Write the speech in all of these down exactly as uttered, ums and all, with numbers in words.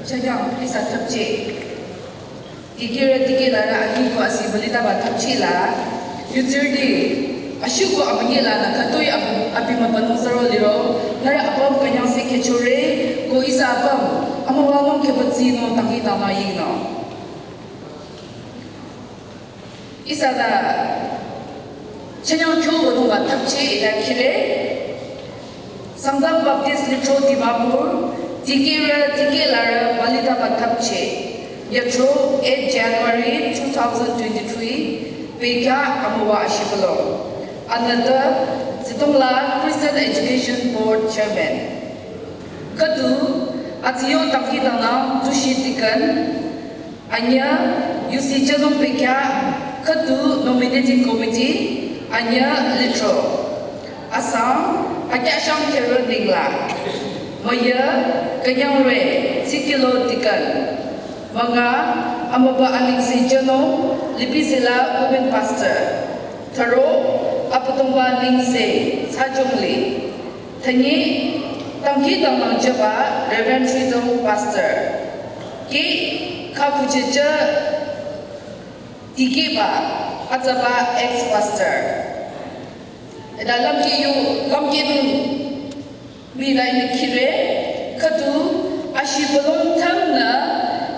Chanyang ihsa thapche. Dikehrü dikehlarü ahi ko asi balita ba thapche la. Yutsirdi ashuko amanye la na katoi abi, abi mapanung saro liro. Nara apam kanyang se kechore ko ihsa apam. Ama wa mong kepatsi no tangi tama ying no. Ihsa da chanyang kyo wünung ba thapche ila kire. Sangtam Baptist Lithro Dimapur, dikehrü dikehlarü balita ba thapche. Yatro eight January two thousand twenty-three, pekya amüwa ashibülung. Anata Zitongla Christian Education Board Chairman. Katu, atiyo tangki tangna tushi tikan, anya, yusi chanung pekya, katu nominating committee, anya lithro. Asang, akyashang kero ningla. Maya, kanyang re, tsikilo tikan. Manga, amaba aningse chanung, lipisila women pastor. Tharo, apatungba ningse, sajongli. Thangi, tangki tanglang jaba, Reverend Tridong Pastor. Ki, kakuchecha, dikeba, atsaba ex-pastor. Eda lamki yu, lamki nun, mi lai ni kire, katu, ashibulong tang na,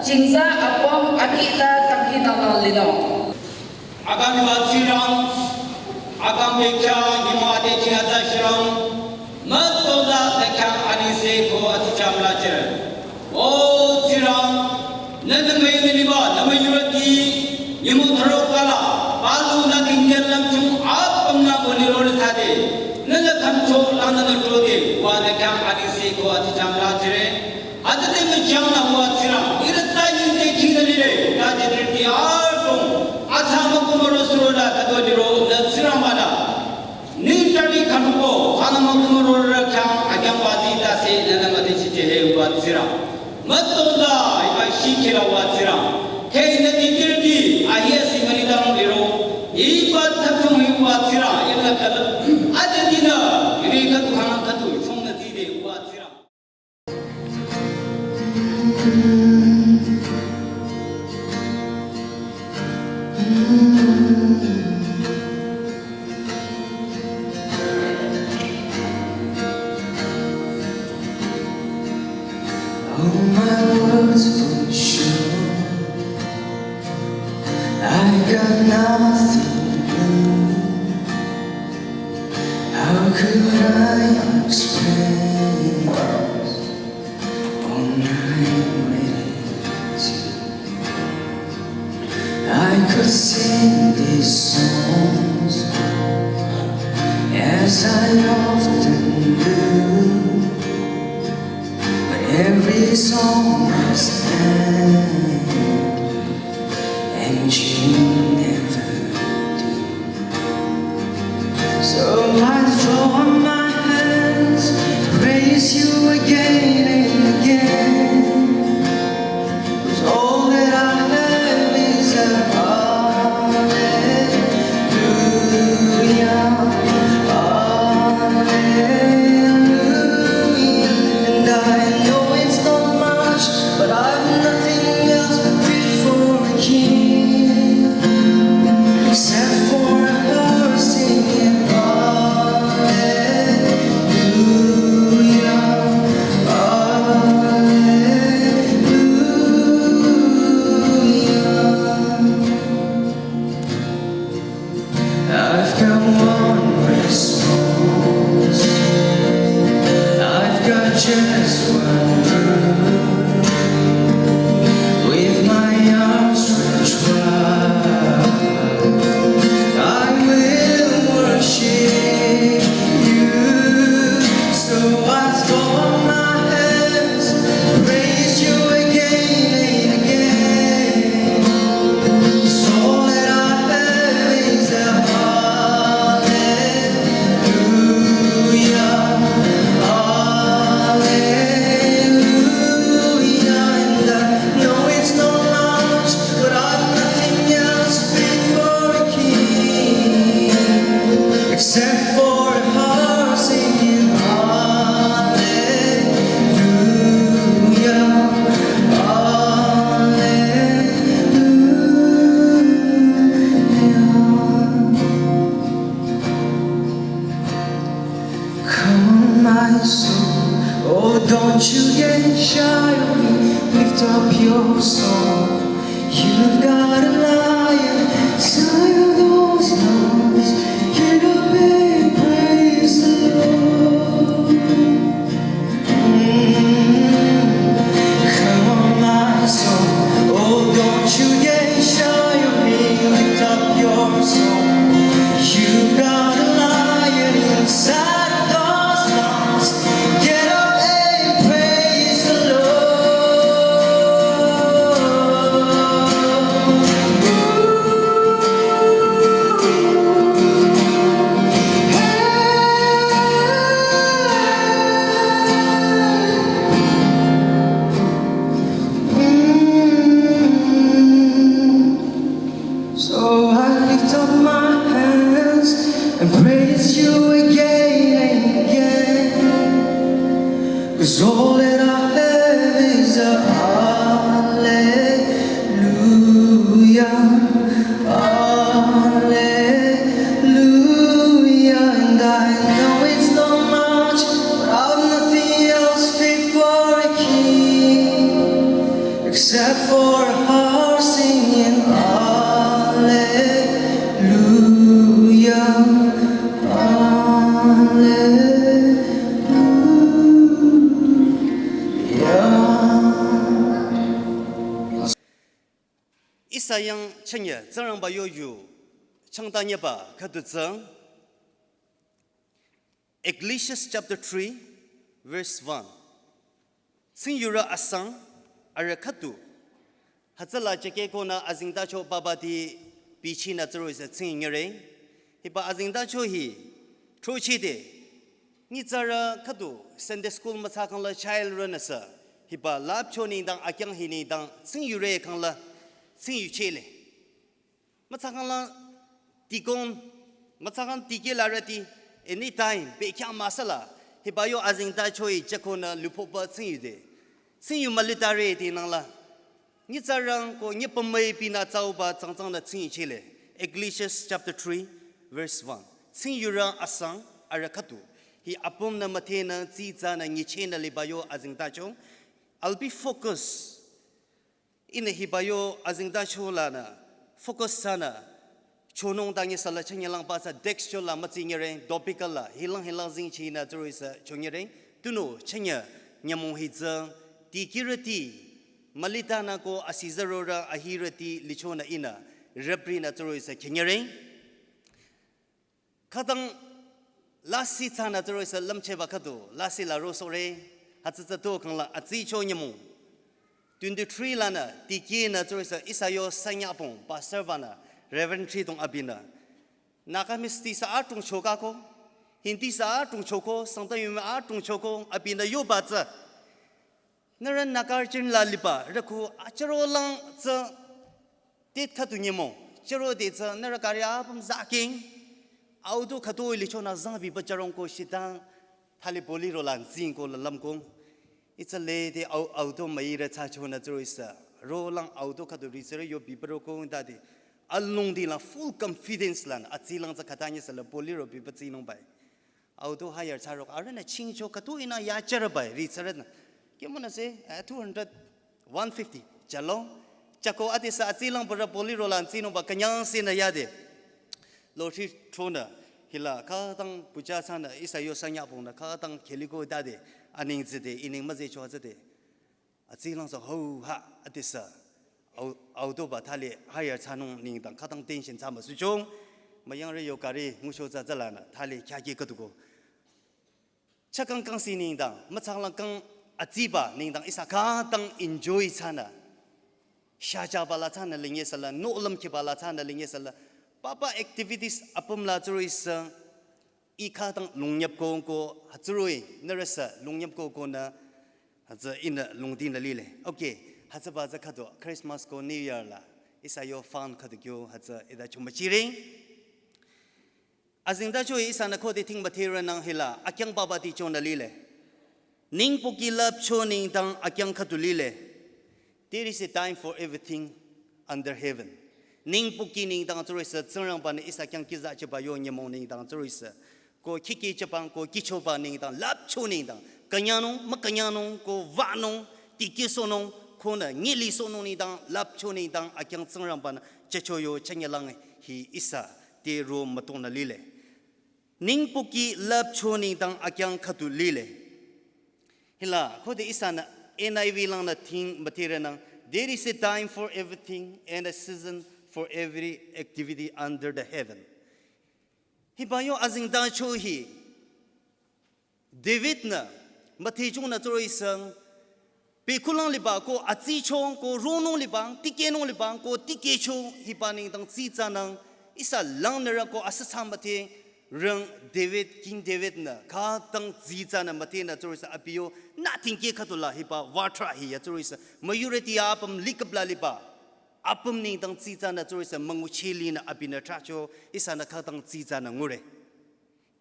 jingza apom akita tangki tanglang lino. Akang wa Tsingrang, akang bekya, nyimo ate jinga za shirang, matoza bekya ani se ko ati cham la jere. O Tsingrang, nana mai ni liba, nama yurati, nyimo tharo kala, palu na kingkel lam chung, apam na boni role thade, nana kamcho, nana na tode, wa bekya ani se ko ati cham la jere. Ati te me jang na wa Tsingrang, ira ta yin te king na lile, ta je te ti a tong, asa ma kumaro suro da, ta do jiro, na Tsingrang ma da. Ni ta ni kanuko, sana ma kumaro ra kyang, a kyang wa zi ta se, na na ma te chi che he wa Tsingrang. Ma to da, iba shi kira wa Tsingrang. Ke na ti kir di, a ye si ma ni da mo liro. Iba ta chung hi wa Tsingrang, ira ka, ati ti na, iri ka tu khang ka tu, chung na ti de wa Tsingrang. All my words fall short. I got nothing new. How could I express all my gratitude? I could sing these songs as I often do, but every song must end, and you never do. So I throw up my hands, praise you again and again. 'Cause all that I have is a hallelujah, hallelujah. And I know it's not much, but I've nothing else fit for a king. Up your soul. You've got a lion inside of those lungs. Get up and praise the Lord. Mm. Come on, my soul. Oh, don't you get shy of me. Lift up your soul. You've got a lion inside of those lungs. Get up and praise the Lord. So I lift up my hands and praise you again and again. 'Cause all that I have is a hallelujah, hallelujah. And I know it's not much, but I've nothing else fit for a king. Except for a heart singing hallelujah, hallelujah. Ihsa yang chünye Tsingrangba yo yu changtanyeba khüdu tsü Ecclesiastes chapter three, verse one. Tsingyurü asang, arüh khüdu. Hütsüla jekehkonü azengtacho babati bichinü tsüroi sü tsingnyere. Hiba azengtacho hi, throchide. Nyitsarü khüdu, Sunday school mütsakhangla child runner sü. Hiba lapcho nengdang akyang hi nengdang tsingyure khangla tsingyuchele. Mütsakhangla deacon, mütsakhang dikehrüti, anytime, bekhyah müsala, hiba yo azengtacho hi jekehkonü lüphoba tsingyude. Tsingyu mülitare ti nangla. Nyitsarang ko nyipamai pinü tsauba tsangtsangnü tsingyuchele. Ecclesiastes chapter three, verse one. Tsingyurü asang arüh khüdu. Hi apümnü müdhenü tsitsanü nyichenü liba yo azengtacho. I'll be focused. Ihnü hiba yo azengtacho lanü focus thsanü chonung tangi sala chünye langba tsü textual la mütsingere topical la hilang hilang zingchinü tsüroi sü chonyere tunüo chünye nyümong hi tsü dikehrüti mülitanü ko asizarorü ahirüti lichonü ihnü reprinü tsüroi sü khenyere. Khütang lasih thsanü tsüroi sü lümcheba khüdu, lasih la rosohre, hütsü tsü tu khangla atsicho nyümong. Twenty-three lanü, dikehnü tsüroi sü ihsa yo sanyapong, pastor banü, Reverend Thridong abinü. Nagamese ti sü atung chokako, Hindi sü atung choko, Sangtam yumi atung choko, abinü yoba tsü. Nührü Nagarjan la liba, rükhu achüro lang tsü tit khüdu nyümong, chürode tsü nührü gari apüm zaking, auto khüdu lichonü zangbiba chürong ko shitang, thali Bolero la nzing ko la lümkong. It's a lady au-, auto müirü thsachonü tsüroi sü. Rolang auto khüdu ritsürü yo biba roko tade. Alongdi la full confidence lanü, atsilang tsü khatanye sü la Bolero biba tsinung bai. Auto hire thsarok arühnü chingcho khüdu ihnü yachürü bai ritsürünü. Kümünü sü, eh, two hundred, one fifty. Chalo. Chako ade sü atsilang bara Bolero la ntsinungba künyangsehnü yade. Lottery thronü hila khütang puja thsanü ihsa yo sanyapong nü khütang kheliko tade. Aning tsüde, ining müzecho tsüde. Atsilang sü ho ha ade sü. Au-, auto ba thali hire thsanung nengdang khütang tension thsa müsuchong. Müyangrü yo gari ngucho tsü tsülanü thali khyakeh khüduko. Chakang kangsi nengdang, mütsanglang kang atsiba nengdang ihsa khütang enjoy thsanü. Shajaba la thsanü linye sala, nohlüm khiba la thsanü linye sala. Papa activities apüm la tsüroi sü. Ih khütang longnyap ko ko, hütsüroi, nührü sü longnyap ko ko nü, hütsü ihnü longdinü lile. Okay, hütsüba tsü khüdu, Christmas ko New Year la, ihsa yo fun khüdu kyo, hütsü ita chomba chire. Azengtacho ihsanü khode thingba therü nang hila, akyang babati chonü lile. Ningpoki lapcho nengdang akyang khüdu lile. There is a time for everything under heaven. Ningpoki nengdang tsüroi sü Tsingrangbanü ihsa khyang kiza cheba yo nyümong nengdang tsüroi sü. Ko khikhi chebang ko kichoba nengdang lapcho nengdang. Künyangnung, mükünyangnung, ko wanung, tikehsohnung, Konü nyili sohnung nengdang, lüpcho nengdang, akyang Tsingrangbanü, checho yo, chenyelang hi ihsa, te ro mütongnü lile. Ningpoki lüpcho nengdang, akyang khüdu lile. Hila, khode ihsanü N I V langnü ting mütherenang, "There is a time for everything and a season for every activity under the heaven." Hiba yo azengtacho hi, David-nü, müthehchongnü tsüro ihsang, pekulang liba ko atsicho ko ronung liba, tikehnung liba ko tikehcho hiba nengdang tsitsanang, ihsa langnürü ko asüsa müthe rang David, King David-nü, khütang tsitsanü müthehnü tsüro ihsa abi yo, nü tingkeh khüdula hiba watrah hi ya tsüro ihsa, majority ya apüm likapla liba, apüm nengdang tsitsanü tsüro ihsa, münguchelinü abinü trahcho, ihsanü khütang tsitsanü ngure.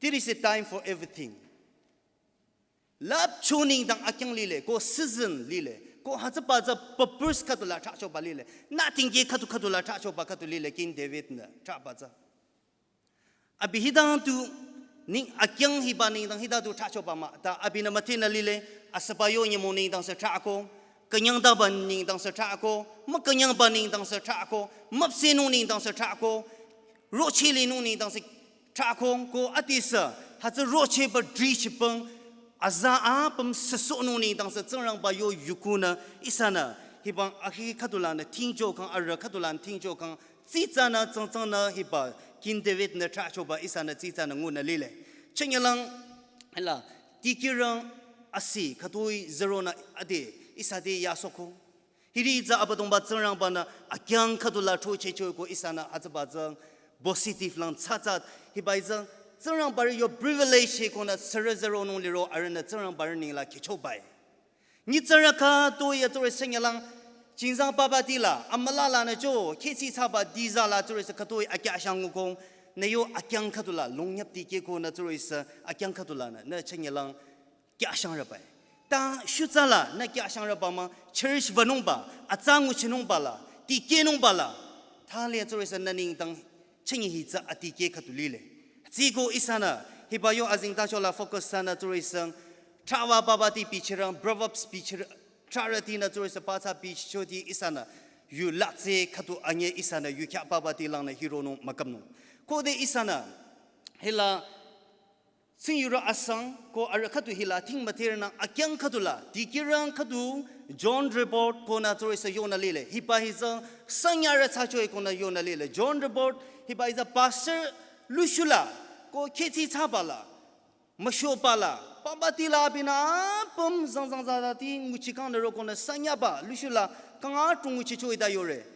There is a time for everything. Lüpcho nengdang akyang lile, ko season lile, ko hütsüba tsü purpose khüdula trahchoba lile. Nü tingkeh khüdu khüdula trahchoba khüdu lile, King David-nü trahba tsü. Abi hidang tu ning akyang hiba nengdang hidang tu trahchoba mah, ta abinü müthehnü lile, asüba yo nyümong nengdang sü trahko, künyangdaba nengdang sü trahko, mükünyangba nengdang sü trahko, müpsehnung nengdang sü trahko, rochelinung nengdang sü trahko, ko adesü, hütsü rocheba drichipang, aza apüm süsohnung nengdang sü Tsingrangba yo yukunü, ihsanü, hibang akhi khüdulanü tingcho kang, arüh khüdulanü tingcho kang, tsitsanü, tsangtsangnü, hiba, King David-nü trahchoba, ihsanü tsitsanü ngunü lile. Chenyelang, hila, tikirang asi, khütoi züronü ade, ihsa te yasoko. Hiri tsü Abüdongba Tsingrangbanü akyang khüdula throchehcho ko ihsanü hütsüba tsü positive lang tsatsa hiba tsü Tsingrangbarü yo privilege he konü sürü züronung liro arühnü Tsingrangbarü nengla kihchobae. Nyitsarü khütoi ya tsüro ihsa chenyelang, chingzang papa tila, amüla lanü cho, khetsi thsaba diza la tsüro ihsa khütoi akyashang ngukong, nü yo akyang khüdula, longyap tikeh konü tsüro ihsa akyang khüdulanü, nü chenyelang kyashangrübae. Ta shutsa la nü kyashangrüba mah, church wünungba, atsa nguchinungba la, tikehnungba la, thali ya tsüro ihsa nü nengdang chenye hi tsü atikeh khüdu lile. Tsüko ihsanü, hiba yo azengtacho la focus thsanü tsüro ihsa, trahwa papa ti bichirang, Proverbs bichir, trahrütinü tsüro ihsa pathsa bichichoti ihsanü, yu latse khüdu anye ihsanü, yu kya papa ti langnü hironung mükümnung. Khode ihsanü, hila, Tsingyurü asang ko arüh khüdu hila ting mütherenang akyang khüdula, tikirang khüdu John Report konü tsüro ihsa yonü lile. Hiba hi tsü sanyarü thsachoe konü yonü lile. John Report, hiba hi tsü pastor lushula, ko khetsi thsaba la, müshoba la, papa tila abinü apüm zangzang zada ti nguchikangnü ro konü sanyaba lushula, kang atung nguchicho ita yore.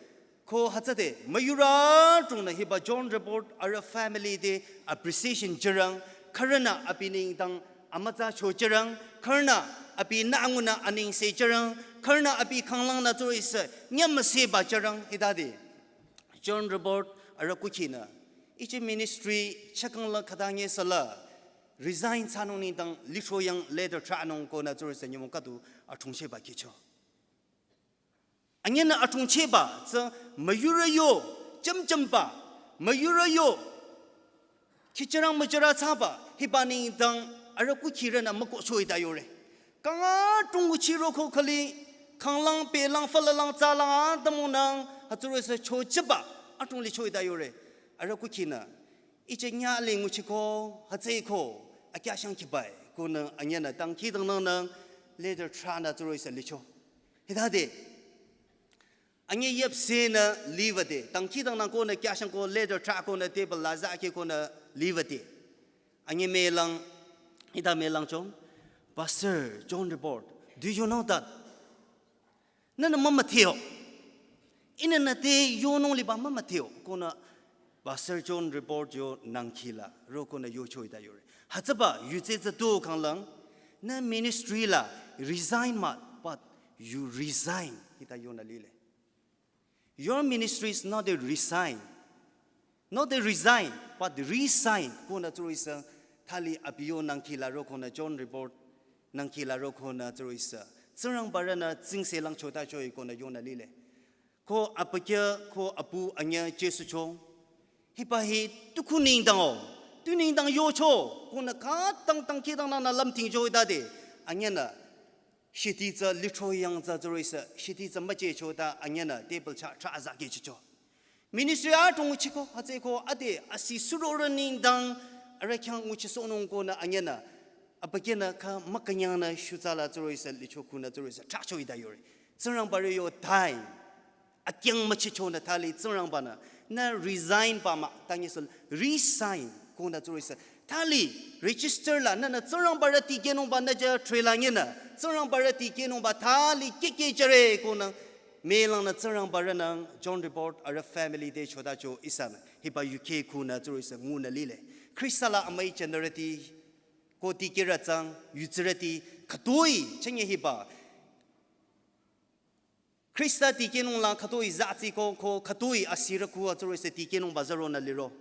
Ko hütsüde, müyurü atungnü hiba John Report arüh family te appreciation jürang, khürünü abi nengdang amütsa cho jürang, khürünü abinü angunü anengse jürang, khürünü abi khanglangnü tsüro ihsa nyümüseba jürang hitade. John Report arüh kukhinü, ichi ministry chakangla khütang ye sala, resign thsanung nengdang lithro yang letter trahnung konü tsüro ihsa nyümong khüdu athungchehba kihcho. Anyenü athungchehba, tsü müyurü yo, jümjümba, müyurü yo, khichirang müjürü thsaba, hiba nengdang arüh kukhirünü mükohcho ita yore. Kang atung nguchiro ko khali, khanglang, pelang, falalang, tsalang, atamunang, hütsüro ihsa chochiba, atung licho ita yore. Arüh kukhinü, iche nya le nguchiko, hütsüeko, akyashang khibae, konü anyenü dangkhidangnangnang, letter trahnü tsüro ihsa licho. Hitade, anye yüpsehnü liwüde, dangkhidangnang konü kyashang ko letter trah konü table la zake konü liwüde. Anye mülang, hita mülang chong, Pastor John Report, do you know that? Nühnü mümüdheo. Ihnü nüte yonung liba mümüdheo. Konü Pastor John Report yo nangkhila, ro konü yocho ita yore. Hütsüba, yutse tsü tu khanglang, nü ministry la resign mah, but you resign, hita yonü lile. Your ministry is not a resign, not a resign, but resign. Konü tsüro ihsa thali abi yo nangkhila ro konü John Report nangkhila ro konü tsüro ihsa Tsingrangbarünü tsingse lang chota choi konü yonü lile. Ko apakya, ko apu anya Jisu chong. Hiba hi tuku nengdang o, tu nengdang yocho, konü khütang dangkhidangnangnü lümting choi dade. Anyenü Shiti tsü lithro yang tsü tsürüsü, shiti tsü müchehcho ta anyünü table chah trah azakehchicho. Ministry adrong chiko, hütsüeko ade asi surorü nengdang, arüh khyang nguchisohnung konü anyünü, abükyünü kha mükünyangnü shutsa la tsürüsü licho kunü tsürüsü, trahcho ita yore. Tsingrangbarü yo time, akyang müchichonü thali Tsingrangbanü, nü resign pü mah, tangi sül, resign konü tsürüsü. Thali, register la, nünü Tsingrangbarü tikehnungba nü ja trela nyinü, Tsingrangbarü tikehnungba thali kikeh jüre konü, melangnü Tsingrangbarünü, John Report, arüh family te chotacho ihsanü, hiba yukheh kunü tsürüsü ngunü lile. Khrista la amüi jünirüti, ko tikehrü tsang, yutsirüti, khütoi, chünye hiba, Khrista tikehnung la khütoi zazi ko, ko khütoi asirü kuwa tsürüsü tikehnungba zaronü liro.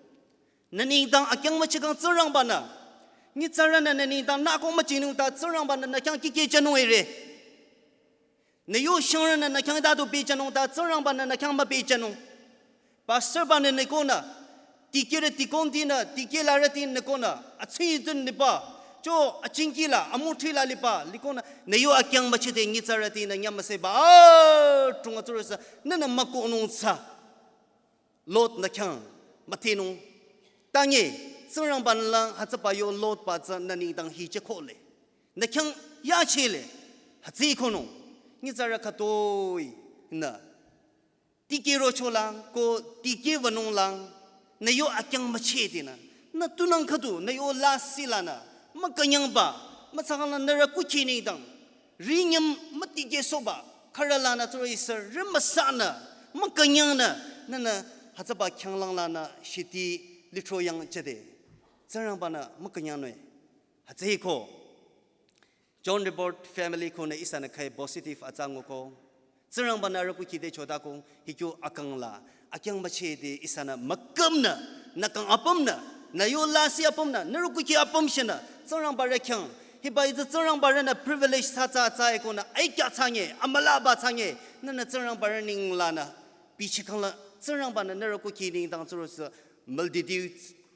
Nü nengdang akyang müchikang Tsingrangbanü. Nyitsarünü nü nengdang nü ko müchinung ta Tsingrangbanü nü khyang kikeh jünung ire. Nü yo shangrünü nü khyang dadu pehjünung ta Tsingrangbanü nü khyang müpehjünung. Pastor banü nü konü, tikehrü tikontinü, tikehlarütinü konü, atsingdhün nipü, cho achingkila, amuthila lipü, likonü, nü yo akyang müchide nyitsarütinü nyümüseba, a, tunga tsürüsü, nünü mükohnung tsü. Lot nü khyang, müthenung. Tangi, Tsingrangbanü la, hütsüba yo Lot ba tsü nü nengdang hiche kohle. Nü khyang yachele, hütsü konung, nyitsarü khütoi, nü. Tikeh rocho lang, ko tikeh wünung lang, nü yo akyang müchidinü. Nü tunang khüdu, nü yo lasih lanü, mükünyangba, mütsakang la nührü kukhi nengdang, rinyüm mütikehsohba, khürü lanü tsürüsü, rimüsanü, mükünyangnü, nünü, hütsüba khyanglang lanü, shiti, lithro yang jüde. Tsingrangbanü, mükünyangnü. Hütsüeko. John Report family konü ihsanü khai positive atsa nguko. Tsingrangbanü arüh kukhi te chotako, hikyo akang la. Akyang müchide ihsanü mükümnü, nü kang apümnü, nü yo lasih apümnü, nührü kukhi apüm shenü, Tsingrangbarü khyang. Hiba itsü Tsingrangbarünü privilege sa tsa tsa ekonü, aikya tsanye, amülaba tsanye, nünü Tsingrangbarü nenglanü, bichikang la, Tsingrangbanü nührü kukhi nengdang tsürüsü, multitude,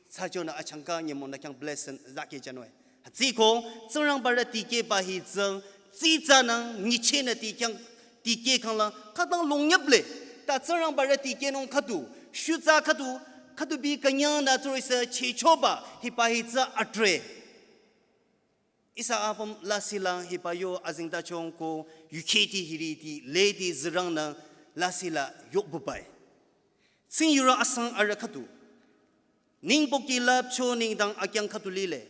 Sachonü achangka nyümong nü khyang blessing zake chanoi. Hütsüeko, Tsingrangbarü tikehba hi tsang, tsitsanü, nyichehnü ti khyang, tikeh khangla, khütang longyüple. Ta Tsingrangbarü tikehnung khüdu, shutsa khüdu, khüdu bi künyangnü tsürüsü chehchoba, hiba hi tsü atre. Ihsa apüm lasih la hiba yo azengtachong ko yukheti hiriti ledi zirangnü lasih la yokbubai. Tsing yurü asang arüh khüdu. Ningpoki lapcho nengdang akyang khüdu lile.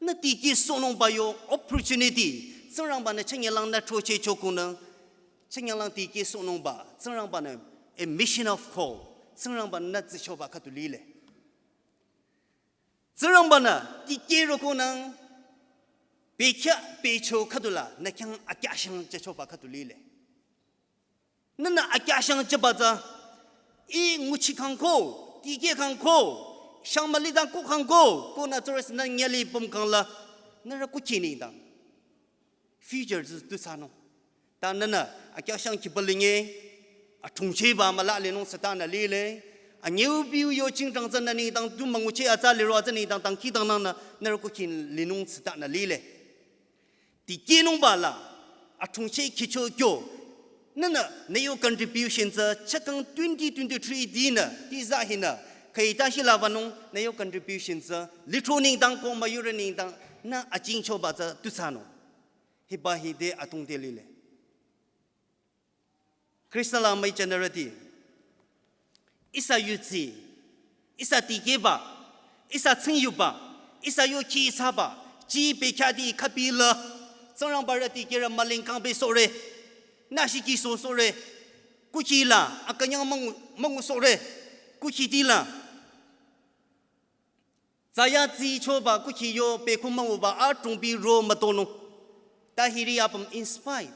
Nü tikehsohnungba yo opportunity. Tsingrangbanü chünyelang nü throcheh chokunü. Chünyelang tikehsohnungba. Tsingrangbanü a mission of call. Tsingrangbanü nü tsichoba khüdu lile. Tsingrangbanü tikeh rokonang pekya pecho khüdula nü khyang akyashang jüchoba khüdu lile. Nünü akyashang jüba tsü i nguchi khangko, tikeh khangko, shang mülidang ko khangko, konü tsürüsü nü nyüli püm khangla, nührü kukhi nengdang. Future tsü tu sano. Ta nünü, akyashang kipalinge, athungcheba müla lenung sata nü lile. Anyeu biu yo chingtang tsü nü nengdang tu müngucheh atsa liro atsa nengdang tangki tangnangnü, nührü kukhi lenung sata nü lile. Tikehnungba la, athungcheh kicho kyo. Nünü, nü yo contribution tsü, chakang twenty twenty-three dinü, tiza hinü, kaita hila vanung, nü yo contribution tsü, lithro nengdang ko müyurü nengdang, nü achingchoba tsü, tu sano. Hiba hi te atong te lile. Khrista la amüi jünirüti. Ihsa yutsi. Ihsa tikehba. Ihsa tsingyuba. Ihsa yo khisaba. Ji pekyati khapila. Tsingrangbarü tikehrü mülingkang besohre. Nü shikihsosohre. Kukhi la. Akünyang müngu, müngusohre. Kukhiti la. Tsaya tsichoba kukhi yo pekhu münguba adrongbi ro mütonung. Ta hiri apüm inspire.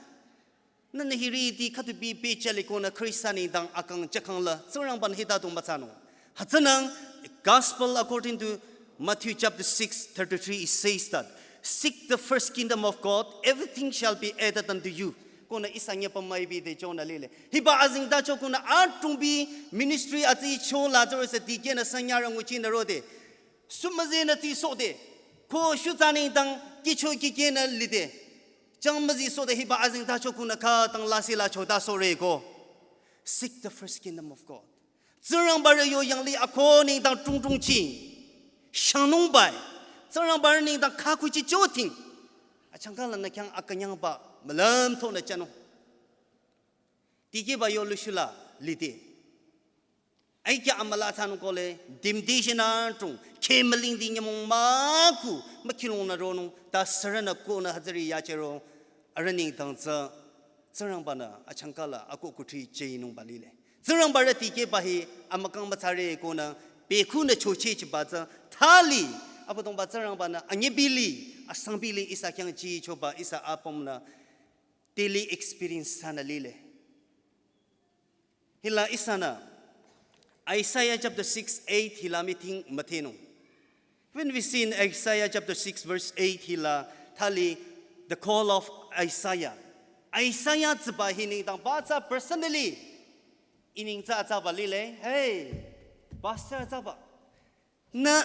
Nünü hiriti khüdu bi pehjüle konü Khrista nengdang akang jükhangla Tsingrangbanü hita dong mütsanung. Hütsünang Gospel according to Matthew chapter six thirty-three, it says that, "Seek the first kingdom of God, everything shall be added unto you." Konü ihsa nyüpa müipi te chonü lile. Hiba azengtacho konü adrongbi ministry atsicho la tsürüsü tikehnü sanyarü nguchinü rode. Sumüzenü tsisohde. Ko shutsa nengdang kicho kikehnü lide. Chang müzi sohde hiba azengtacho kunü khütang lasih la chota sohre ko. Seek the first kingdom of God. Tsingrangbarü yo yanglih ako nengdang tungtungchi. Shangnungbai. Tsingrangbarü nengdang khakuchi choting. Achangka lanü khyang akünyangba mülüm tonü chanung. Tikehba yo lushula lide. Aikya amüla thsanung kohle, temptation adrong, kheh mülingdi nyümong mükhu, mükhilongnü ronung, ta sürünü konü hütsüri yachero, arüh nengdang tsü, Tsingrangbanü, achangka la, ako kuthri chinungba lile. Tsingrangbarü tikehba hi, amükang mütsare konü, bekhunü chochehchiba tsü, thali, Abüdongba Tsingrangbanü, anyebili, asangbili, ihsa khyang chichoba, ihsa apümnü, daily experience thsanü lile. Hila ihsanü Isaiah chapter six, eight hila meeting müthenung. When we see in Isaiah chapter six verse eight hila thali the call of Isaiah. Isaiah tsüba hi nengdang ba tsü personally ining tsü tsüba lile. Hey, pastor tsüba. Nü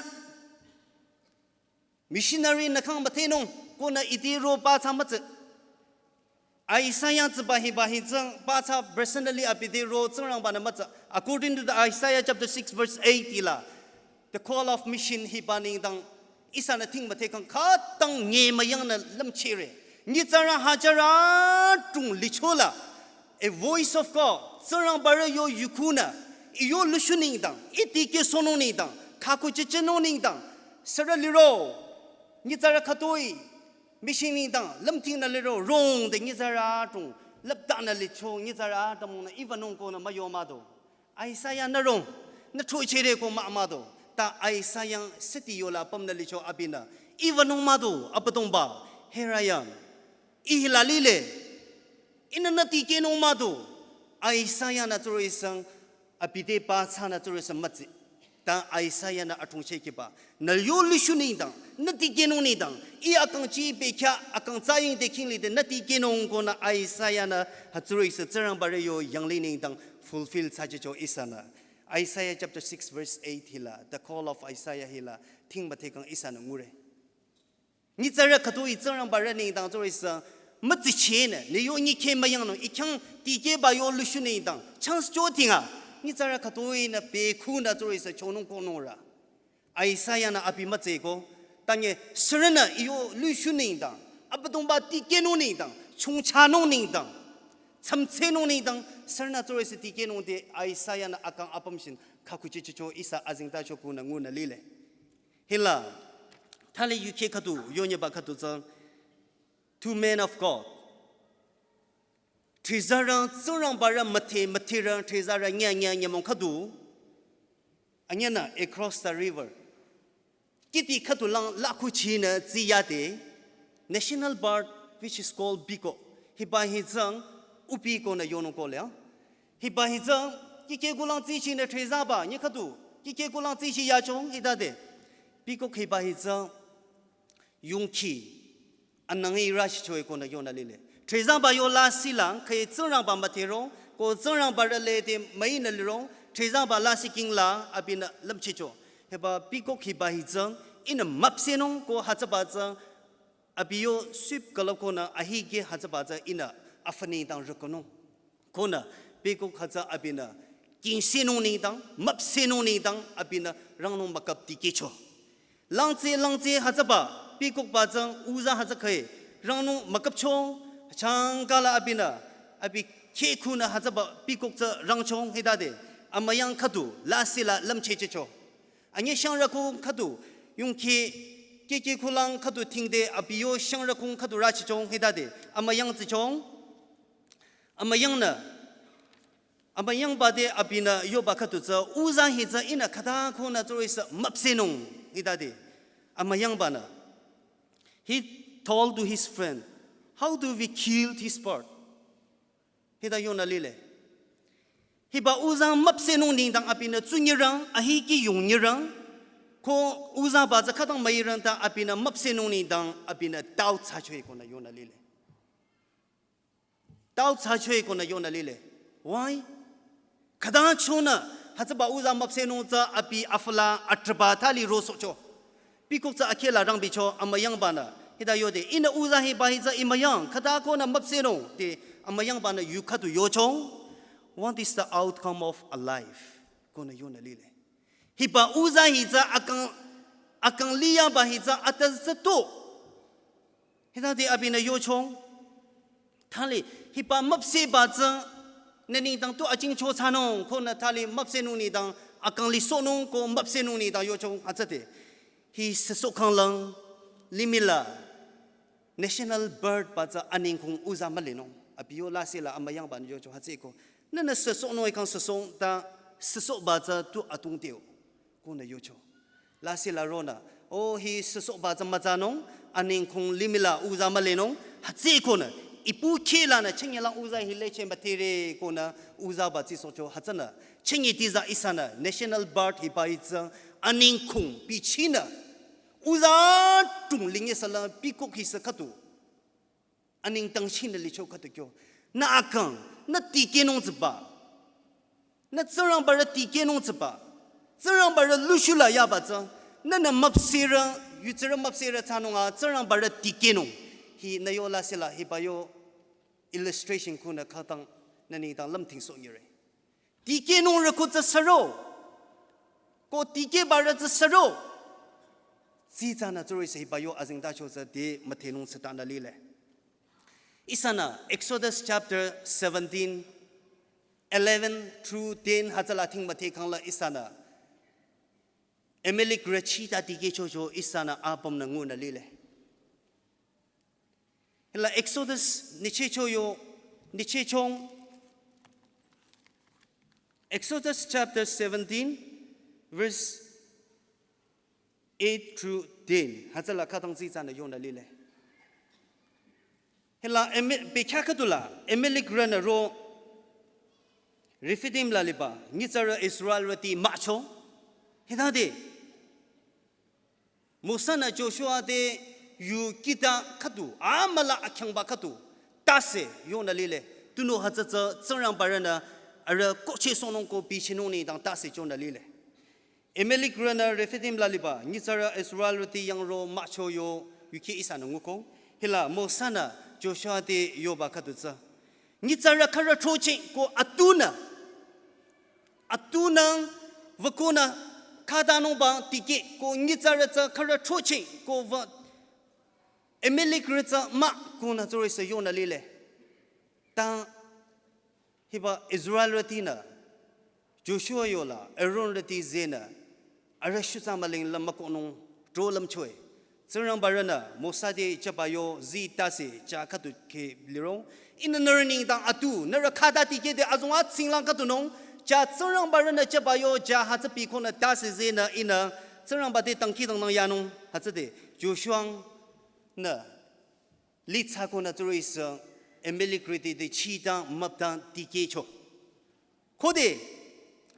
missionary nü kang müthenung, konü ite ro ba tsü mütsü. Isaiah tsüba hiba hi tsang ba tsü personally abi te ro Tsingrangbanü mütsü. According to the Isaiah chapter six verse eight hila, the call of mission hiba nengdang ihsanü thing müthekang khütang nge müyangnü lümchehre. Nyitsarü hajar adrong lichola. A voice of God. Tsingrangbarü yo yukhunü. I yo lushu nengdang. I tikehsohnung nengdang. Khakuchichinung nengdang. Sürü liro. Nyitsarü khütoi. Mission nengdang. Lümthingnü liro. Rongde nyitsarü adrong. Lüptanü licho. Nyitsarü adrong nü. Ivanung konü müyo müdo. Isaiah nü rong, nü throchehre ko mah müdo. Ta Isaiah siti yola pümnü licho abinü. Ivanung müdo, Abüdongba, here I am. Ih la lile. Ihnü nü tikehnung müdo. Isaiah nü tsurü ihsang, abi te ba tsünü tsurü ihsang mütsi. Ta Isaiah nü adrong chehkiba. Nü yo lushu nengdang, nü tikehnung nengdang, ih akang chi bekhyah, akang tsaying te khinglide, nü tikehnung konü Isaiah nü hütsürü ihsa Tsingrangbarü yo yanglih nengdang fulfill thsachicho ihsanü. Isaiah chapter six verse eight hila, the call of Isaiah hila, thing müthekang ihsanü ngure. Nyitsarü khütoi Tsingrangbarü nengdang tsurü ihsa, mütsichehnü, nü yo nyi kheh müyangnung, i khyang tikehba yo lushu nengdang, chance cho tinga, nyitsarü khütoinü bekhunü tsurü ihsa, chonung konung ra. Isaiah nü abi mütseko, tange sürünü iyo lushu nengdang, Abüdongba tikehnung nengdang, chongchanung nengdang, chamtsehnung nengdang, sürünü tsurü ihsa tikehnung te Isaiah nü akang apüm shin khakuchichicho ihsa azengtacho kunü ngunü lile. Hila, thali yukheh khüdu, yonyeba khüdu tsang, two men of God. Thrizarü, Tsingrangbarü müthe, mütherü, thrizarü nya, nya, nyümong khüdu. Anyünü across the river. Kihdi khüdu lang lakhuchinü tsiyade. National bird which is called peacock. Hiba hi tsang upi konü yonung kohle. Hiba hi tsang kihkeh kulang tsichinü thrizaba, nyi khüdu. Kihkeh kulang tsichi yachong hitade. Peacock hiba hi tsang yongkhi anang ira shichoe konü yonü lile. Thrizaba yo lasih lang, kheh Tsingrangba müthero, ko Tsingrangbarü lede müinü liro, thrizaba lasih king la, abinü lümchicho. Hiba peacock hiba hi tsang, ihnü müpsehnung ko hütsüba tsang, abi yo sweep külüp konü ahikeh hütsüba tsang ihnü afü nengdang rükonung. Konü, peacock hütsü abinü, kingsehnung nengdang, müpsehnung nengdang, abinü rangnung mükap tikehcho. Langtse, langtse hütsüba, peacock ba tsang, uza hütsü kheh, rangnung mükapcho, changkala abinü, abi kheh khunü hütsüba, peacock tsü rangchong hitade, amüyang khüdu, lasih la lümchehchehcho. Anyi shangrü kung khüdu, yongkhi, kihkeh kulang khüdu thingde, abi yo shangrü kung khüdu rachichong hitade, amüyang tsichong. Amüyangnü, amüyangba te abinü yoba khüdu tsü, uza hi tsü ihnü khüta konü tsurü ihsa müpsehnung hitade. Amüyangbanü. He told to his friend, "How do we kill this bird?" Hita yonü lile. Hiba uza müpsehnung nengdang abinü tsunyirang, ahikeh yongyirang, ko uzaba tsü khütang müirang ta abinü müpsehnung nengdang abinü doubt thsachoe konü yonü lile. Doubt thsachoe konü yonü lile. Why? Khütang chonü, hütsüba uza müpsehnung tsü abi afü la atraba thali rosohcho. Peacock tsü akheh la rangbicho amüyangbanü. Hita yode, ihnü uza hiba hi tsü imüyang, khüta konü müpsehnung, te amüyangbanü yu khüdu yochong. What is the outcome of a life? Konü yonü lile. Hiba uza hi tsü akang, akang liyaba hi tsü atsa tsü to. Hita te abinü yochong. Thali, hiba müpsehba tsü, nü nengdang tu achingcho thsanung, konü thali müpsehnung nengdang, akang lisohnung ko müpsehnung nengdang yochong, hütsüde. Hi süsoh khanglang, limihla, national bird ba tsü anengkhung uza mülinung. Abi yo lasihla amüyangbanü yochong hütsüeko. Nünü süsohnung ikhang süsoh ta süsohba tsü tu atungteo. Konü yocho. Lasihla ronü, o hi süsohba tsü mütsanung, anengkhung limihla uza mülinung, hütsüekonü, ipu khehlanü, chengyelang uza hi leche müdhere konü, uzaba tsisohcho hütsünü, chenye tiza ihsanü, national bird hiba hi tsü, anengkhung bichinü, uza tung linge sala peacock hi sü khüdu. Anengdang shinü licho khüdu kyo. Nü akang, nü tikehnung tsüba. Nü Tsingrangba rü tikehnung tsüba. Tsingrangba rü lushula yaba tsü. Nünü müpsehrü, yutsürü müpsehrü thsanung a, Tsingrangba rü tikehnung. Hi nü yo lasihla, hiba yo illustration konü khütang, nü nengdang lümthing soh nyire. Tikehnung rü ko tsü süro. Ko tikehba rü tsü süro. Tsitsanü tsuro ihsa hiba yo azengtacho tsü te müdhenung tsütanü lile. Ihsanü Exodus chapter seventeen, eleven through ten hütsüla thing müdhe khangla ihsanü Amalek rü chita tikehchocho ihsanü apümnü ngunü lile. Hila Exodus nyichehcho yo, nyichehchong, Exodus chapter seventeen, verse eight through ten. Hütsüla khütang tsitsanü yonü lile. Hila Ame-, bekhyah khüdula, Amalek rünü ro, Rephidim la liba, nyitsarü Israelrüti mücho. Hitade, Mosa-nü Joshua te yu kita khüdu, amüla akhyangba khüdu, tase yonü lile, tunüo hütsü tsü Tsingrangba rünü arüh kohchehsohnung ko bichinung nengdang tase chonü lile. Amalek rünü Rephidim la liba, nyitsarü Israelrüti yang ro mücho yo, yukheh ihsanü nguko, hila Mosa-nü Joshua te yoba khüdu tsü. Nyitsarü khürü throcheh ko atunü, atunü, wükonü, khatanungba tikeh ko nyitsarü tsü khürü throcheh ko wü, Amalekrü tsü mah konü tsuro ihsa yonü lile. Ta hiba Israelrütinü, Joshua yola, Aaronrüti zehnü, arüh shutsa müling lüm mükohnung, tro lümchoe. Tsingrangba rünü, Mosa te jüba yo zi tase ja khüdu kheh lirong. Ihnü nührü nengdang atu, nührü khata tikehde azong atsinglang khüdunung, ja Tsingrangba rünü jüba yo ja hütsübi konü tase zehnü ihnü, Tsingrangba te dangkhidangnang yanung, hütsüde, Joshua-nü, lithsa konü tsuro ihsa, Amalekrüti te chita müpta tikehcho. Khode,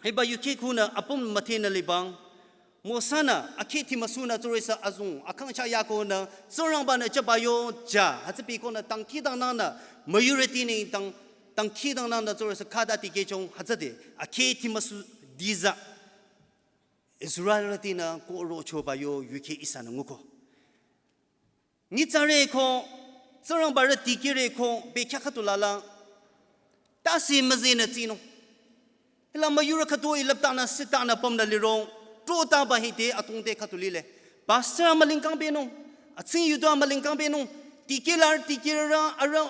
hiba yukheh khunü apüm müdhenü libang, Mosa-nü akheh thimüsunü tsuro ihsa azong, akhangcha yakonü, Tsingrangba-nü jüba yo ja, hütsübi konü dangkhidangnangnü, müyurüti nengdang, dangkhidangnangnü tsuro ihsa khata tikehchong, hütsüde, akheh thimüsu diza, Israelrütinü kohrochoba yo yukheh ihsanü nguko. Nyitsarü ko, Tsingrangba rü tikehre ko, bekhyah khüdulala, tase müzehnü tsinung. Hila müyurü khüdu ilüptanü sitanü pümnü lirong, trotaba hite atungte khüdu lile. Pastor amüling kangbenung, atsing yudu amüling kangbenung, tikehla tikehrü arüh,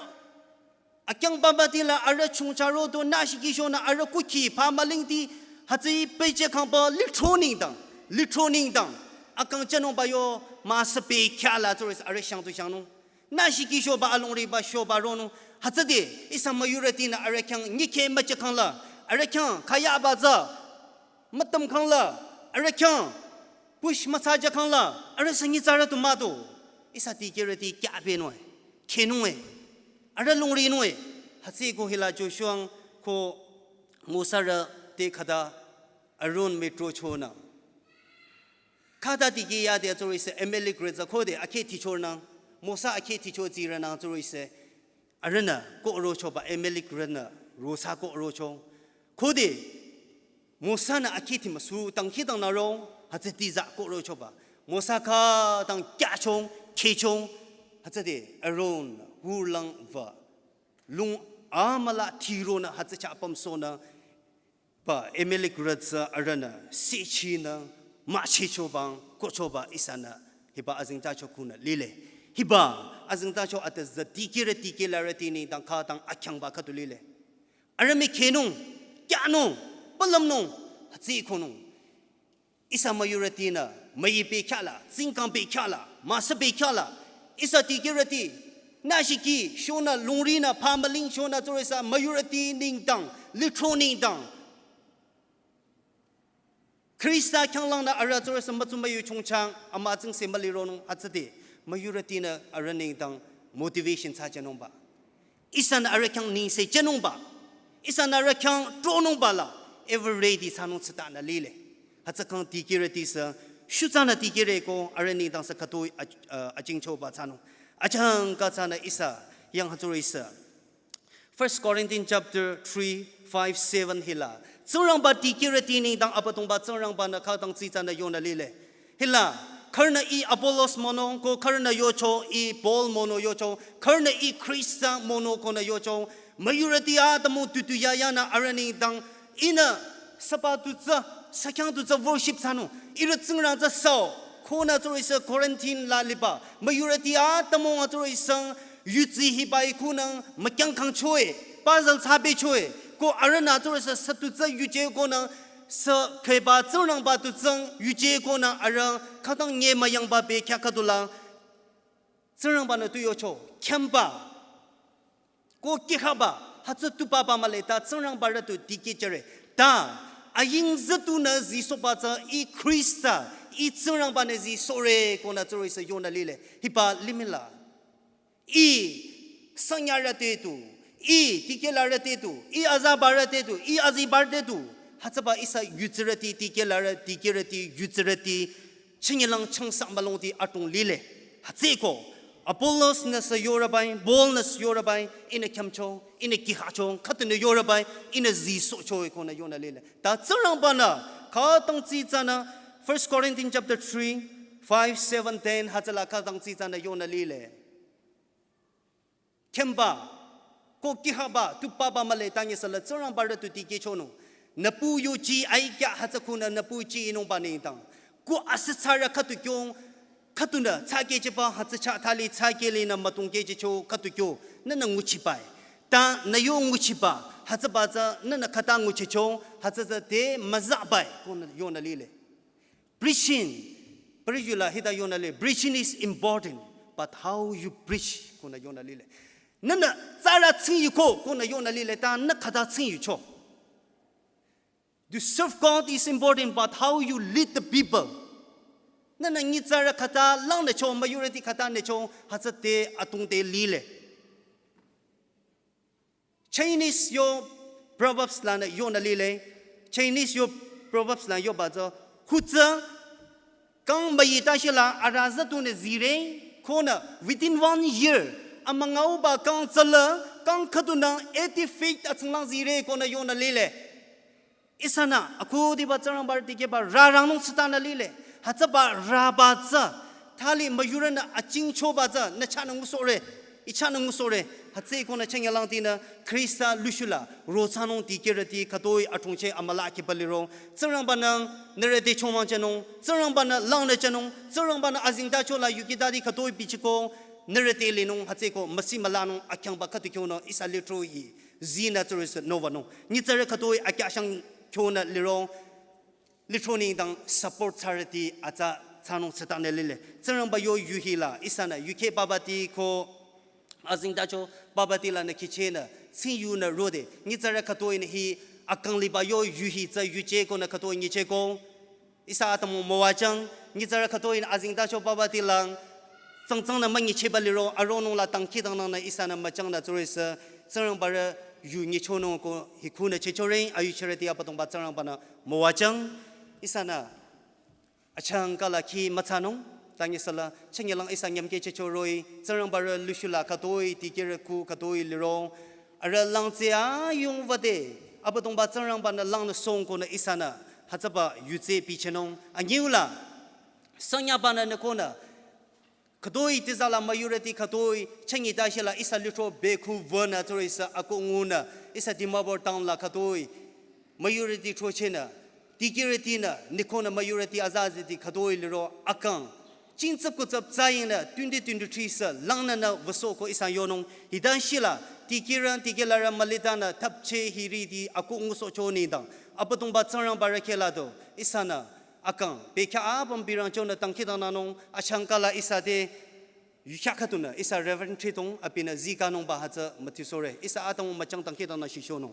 akhyang papa tila arüh chungcharo to nü shikishonü arüh kukhi pa mülingti hütsü pehjü khangba lithro nengdang, lithro nengdang. Akang jünungba yo müsü pehkhyahla tsuro ihsa arüh shang tu shangnung. Nü shikishoba alongriba shoba ronung. Hütsüde ihsa müyurütinü arüh khyang nyikheh müjü khangla, arüh khyang khayaba tsü mütüm khangla, arüh khyang push müthsaja khangla, arüh sü nyitsarü tu mah to. Ihsa tikehrüti kyabenung-e, khenung-e, arüh longrinung-e. Hütsüeko hila Joshua ko Mosa rü te khata Aaron me trochonü. Khata tikeh yade tsuro ihsa Amalekrü tsü khode akheh thichonang, Mosa akheh thicho tsirünang tsuro ihsa. Arühnü kohrochoba Amalekrünü rosa kohrocho. Khode Mosa-nü akheh thimüsu dangkhidangnang rong, hütsü diza kohrochoba. Mosa khütang kyachong, khechong, Hütsüde Aaron wurlang wü lung amüla thironü hütsü chah pümsohnü ba Amalek rütsü arühnü sechinü müchehchobang kohchoba ihsanü hiba azengtacho khunü lile. Hiba azengtacho atüzü dikehrü dikehlarüti nengdang khütang akhyangba khüdu lile. Arüh mükhehnung, kyanung, pülümnung, hütsü konung. Ihsa müyurütinü, müi bekhyahla, tsingkang bekhyahla, müsa bekhyahla. Ihsa dikehrüti, nashiki, shonü, lungrinü, pamaling shonü, tsurü ihsa müyurüti nengdang, lithro nengdang. Khrista khyanglangnü arüh tsurü ihsa mütsü müyu chongchang, ama atsingse mülironung hütsüde. Müyurütinü arüh nengdang motivation thsajünungba. Ihsanü arüh khyang nengse jünungba. Ihsanü arüh khyang tronungba la ever ready thsanung thsütanü lile. Hütsü khyang dikehrüti sü, shutsanü dikehrü ko arüh nengdang sü khütoi a-, a-, ajingchoba thsanung. Achangka thsanü ihsa, yang hütsüri sü. First Corinthians chapter three, five, seven hila. Tsingrangba dikehrüti nengdang Abüdongba Tsingrangbanü khütang tsitsanü yonü lile. Hila, khürünü ih Apollos mono ko khürünü yocho ih Paul mono yocho, khürünü ih Khrista mono konü yocho, müyurüti atümung tutu yayanü arüh nengdang ihnü süba tutsü, sükhyang tutsü worship thsanung, ihrü Tsingrang tsü sao, konü tsurü ihsa Corinthian la liba, müyurüti atümung tsurü ihsa yudsi hiba ikunang mükyang kangchoe, puzzle thsabechoe, ko arühnü tsurü ihsa sü tutsü yuje konü sü kheba Tsingrangba tutsü yuje konü arüh khütang nyemüyangba bekhyah khüdula Tsingrangbanü tu yocho, khyamba, ko kihaba, hütsü tu papa mühle ta Tsingrangbarü tu dikehjüre. Ta, aying zütunü zisohba tsü ih Khrista, ih Tsingrangbanü zisohre konü tsurü ihsa yonü lile. Hiba limihla. Ih, sanyarü te tu, ih, dikehlarü te tu, ih, azabarü te tu, ih, azibarü te tu. Hütsüba ihsa yudsirüti, dikehlarü, dikehrüti, yudsirüti, chingilang changsa mülongti atung lile. Hütsüeko, Apollos nü sü yorübai, Paul nü sü yorübai, ihnü khyamcho, ihnü kihacho, khütanü yorübai, ihnü zisohcho konü yonü lile. Ta Tsingrangbanü, khütang tsitsanü, First Corinthians chapter three, five, seven, ten, hütsüla khütang tsitsanü yonü lile. Khyamba, ko kihaba, tu papa mühle ta nyisala Tsingrangbarü tu dikehchonung. Nüpu yuchi aikya hütsü khunü nüpu chi inungba nengdang. Ko asütsarü khütu kyong, khütunü tsakehjüba hütsü chah thali tsakehlenü mütongkehjücho khütu kyo, nünü nguchibai. Ta nü yo nguchiba, hütsüba tsü nünü khüta nguchicho, hütsü tsü te müzabai, konü yonü lile. Preaching, preaching la hita yonü lile. Preaching is important, but how you preach, konü yonü lile. Nünü tsarü tsing yuko, konü yonü lile, ta nü khüta tsing yucho. To serve God is important, but how you lead the people. Nünü nyitsarü khüta langnücho, müyurüti khüta nücho, hütsü te atung te lile. Chinese yo Proverbs lanü yonü lile. Chinese yo Proverbs lanü yoba tsü, hütsü kang müi ta shila arüh zütunü zire, konü within one year, amüngauba kang tsüla, kang khüdunü eighty feet atsinglang zire konü yonü lile. Ihsanü, akhudiba Tsingrangbarü dikehba rarangnung thsütanü lile. Hütsüba raba tsü, thali müyurünü achingchoba tsü, nü chahnü ngusohre, ih chahnü ngusohre. Hütsüekonü chengyalangtinü Khrista lushula, rothsanung dikehrüti khütoi athongcheh amüla kiba liro. Tsingrangbanü nührü te chomang jünung, Tsingrangbanü langnü jünung, Tsingrangbanü azengtachola yukitati khütoi bichiko, nührü te linung hütsüeko müsi mülanung akhyangba khütu kyonü ihsa lithro hi. Zinü tsurü ihsa novanung. Nyitsarü khütoi akyashang kyonü liro, lithro nengdang support thsarüti atsa thsanung thsütanü lile. Tsingrangba yo yu hila, ihsanü, yukheh babati ko, azengtacho babati lanü kihchenü, tsing yunü rode, nyitsarü khütoinü hi, akang liba yo yu hi tsü yuje konü khütoi nyicheko. Ihsa atümung müwajüng, nyitsarü khütoinü azengtacho babati lang, tsangtsangnü münyicheba liro, aronung la tangki tangnangnü ihsanü müchangnü tsurü ihsa, Tsingrangbarü yu nyichonung ko hikunü chechore, ayuchirüti Abüdongba Tsingrangbanü müwajüng, ihsanü, achangka la khi müthsanung, ta nyisala, chengyalang ihsa nyümke chechoroi, Tsingrangbarü lushula khütoi, dikehrü khu khütoi liro, arüh langtse ayung wüde, Abüdongba Tsingrangbanü langnü song konü ihsanü, hütsüba yutse bichenung, anyüla, sangyabanü nü konü, Khütoi tizala müyurüti khütoi, chünye ta shila ihsa lithro bekhu vünü tsurü ihsa akoh ngunü, ihsa Dimapur town la khütoi, müyurüti throchehnü, dikehrütinü, nikonü müyurüti azaziti khütoi liro akang. Chingtsüp kutsüp tsayingnü, twenty twenty-three sü, langnünü wüsohko ihsa yonung, hita shila, dikehrü, dikehlarü mülitanü, thapche hiriti, akoh ngusohcho nengdang, Abüdongba Tsingrangba rükheh la do, ihsanü, akang, bekhyah apüm birangchonü dangkhidangnangnung, achangkala ihsa te, yukhya khüdunü, ihsa Reverend Thridong, abinü zikanungba hütsü müthisohre, ihsa atang müchang dangkhidangnang shishonung.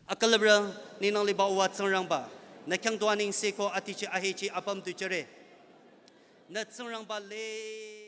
Akülüpre, ninang liba uwa Tsingrangba, nü khyang duaning seko atichi ahechi apüm tu jüre. Nü Tsingrangba le